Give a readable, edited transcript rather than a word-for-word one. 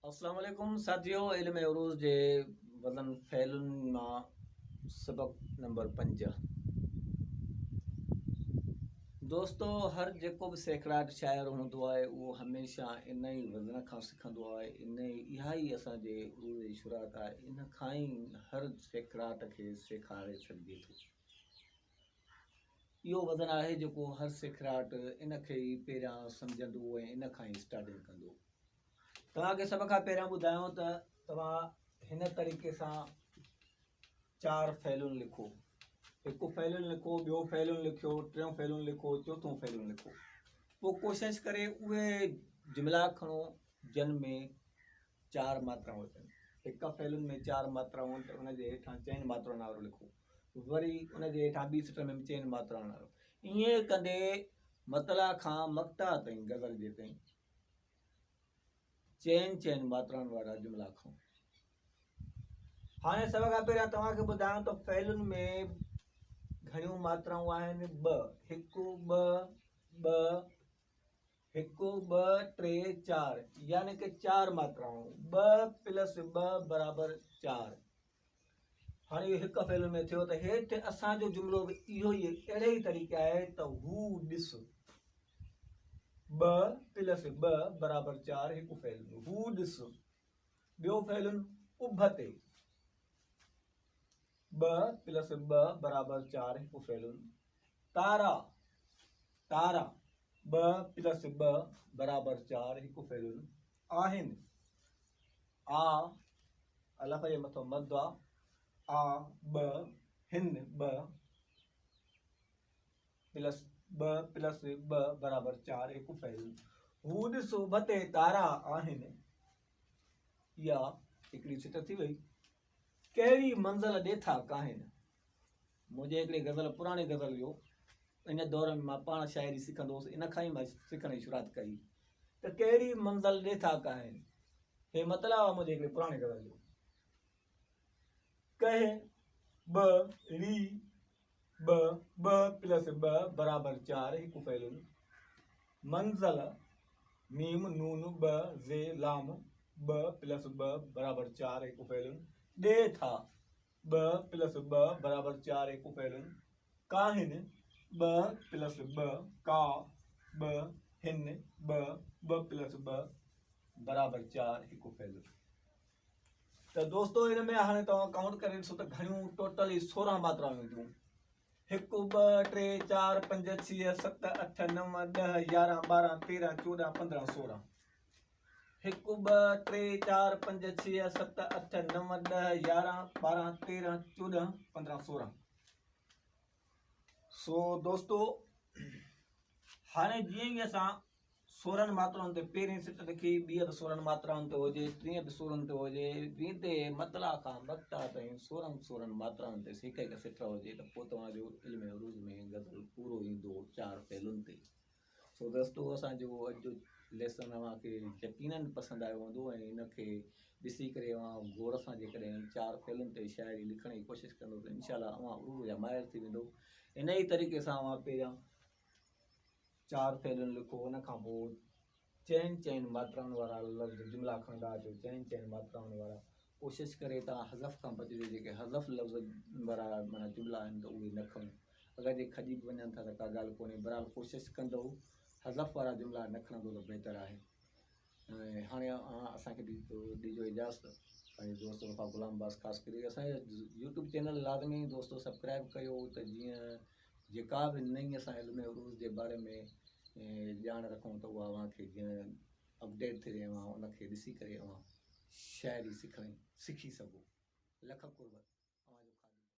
السلام عليڪم ساٿيو علم عروض جي وزن فعلن مان سبق نمبر 5. دوستو هر جيڪو به سيکڙاٽ شاعر هوندو آهي اهو هميشه ان ئي وزن کان سکندو آهي، ان ئي اها ئي اسان جي عروض جي شروعات آهي، ان کان ئي هر سيکڙاٽ کي سيکاري سگهجي ٿو. اهو وزن آهي جيڪو هر سيکڙاٽ ان کي ئي پهريان سمجهندو ۽ ان کان ئي اسٽارٽنگ ڪندو. توهان کي سڀ کان پهريان ٻڌايو ته توهان هن طريقي سان چار فعلون لکو. هڪ فعلون لکو، ٻيو فعلون لکيو، ٽيون فعلون لکو، چوٿون فعلون لکو. پوء ڪوشش ڪري اهي جملا کڻو جن ۾ چار ماترائون اچن. هڪ فعلن ۾ چار ماترائون ته ان جي هيٺان چئن ماترائن وارو لکو، وري ان جي هيٺان ٻي سٽ ۾ به چئن ماترائن وارو. ائين ڪندي مطلع کان مقطع تائين غزل جي تائين چئن چئن ماترائن وارا جملا کڻو. هاڻي سڀ کان پهريان توهان کي ٻڌايان ته فعلن ۾ گهڻيون ماترائون آهن؟ ٻه، هڪ، ٻه، ٻه، هڪ، ٻه، ٽي، چار، يعني ڪه چار ماترائون. ٻه پلس ٻه برابر چار. هاڻي اهو هڪ فعلن ۾ ٿيو ته هيٺ اسان جو جملو به اهو ئي اهڙي ئي طريقي آهي ته هو ڏس. ٻه پلس ٻه برابر چار هڪ فعل هو ڏس. ٻيو فعل اڀ تي. ٻه پلس ٻه برابر چار هڪ فعل تارا. تارا ٻه پلس ٻه برابر چار هڪ فعل آهن. آ الف جي مٿو مد آ، آ ٻه هن ٻه پلس ٻه پلس ٻه برابر چار هڪ فعل هو ڏس اڀ تي تارا آهن. اها هڪڙي سٽ ٿي وئي. ڪهڙي منزل ڏي ٿا ڪاهن. منهنجي هڪڙي غزل پراڻي غزل جو ان دور ۾ مان پاڻ شاعري سکندو هوس، ان کان ئي مان سکڻ جي شروعات ڪئي ته ڪهڙي منزل ڏي ٿا ڪاهن. هي مطلع آهي منهنجي هڪڙي پراڻي غزل جو. ڪهه ٻه ري ٻه، ٻه پلس ٻه برابر چار هڪ فعل منزل ميم نون ٻه زي لام ٻه پلس ٻه برابر چار هڪ فعل ڏي ٿا ٻه پلس ٻه برابر چار هڪ فعل ڪاهن ٻه پلس ٻه ڪا ٻه هن ٻه، ٻه پلس ٻه برابر چار هڪ فعل. ته دوستو ان ۾ هاڻي توهان ڪائونٽ ڪري ڏسو ته گهڻيون ٽوٽل 16 ماترائون اينديون. 1 2 3 4 5 6 7 8 9 10 11 12 13 14 15 16. 1 2 3 4 5 6 7 8 9 10 11 12 13 14 15 16. سو دوستو هاڻي جيئن ئي اسان 16 ماترائن تي پهرين سٽ لکي، ٻي به 16 ماترائن تي هجي، ٽين به 16 تي هجي، ويندي مطلع کان مقطع تائين 16 16 ماترائن تي هڪ هڪ سٽ هجي ته پوء توهان جو علم عروض ۾ غزل پورو ايندو چار فعلن تي. سو دوستو اسان جو اڄ جو ليسن اوهان کي يقينن پسند آيو هوندو ۽ ان کي ڏسي ڪري اوهان غور سان جيڪڏهن چار فعلن تي شاعري لکڻ جي ڪوشش ڪندو ته انشاء الله اوهان عروض جا ماهر ٿي ويندو. ان ئي طريقي سان اوهان پهريان چار فعلن لکو، ان کان پوء چئن چئن ماترائن وارا لفظ جملا کڻندا اچو، چئن چئن ماترائن وارا. ڪوشش ڪري توهان حذف کان بچجو، جيڪي حذف لفظ وارا معنيٰ جملا آهن ته اهي نه کڻو، اگر جي کڄي به وڃن ٿا ته ڪا ڳالهه ڪونهي، بهرحال ڪوشش ڪندؤ حذف وارا جملا نه کڻندو ته بهتر آهي. ۽ هاڻي اوهان اسان کي ڏجو اجازت. پنهنجي دوست وفا غلام عباس خاصخيلي. اسان جو يوٽيوب چينل لازمي دوستو سبسڪرائب ڪيو ته جيئن جيڪا به نئين اسان علم عروض جي باري ۾ ڄاڻ رکون ته اها اوهان کي جيئن اپڊيٽ ٿئي اوهان ان کي ڏسي ڪري اوهان شاعري سکي سگهو. لک قرب.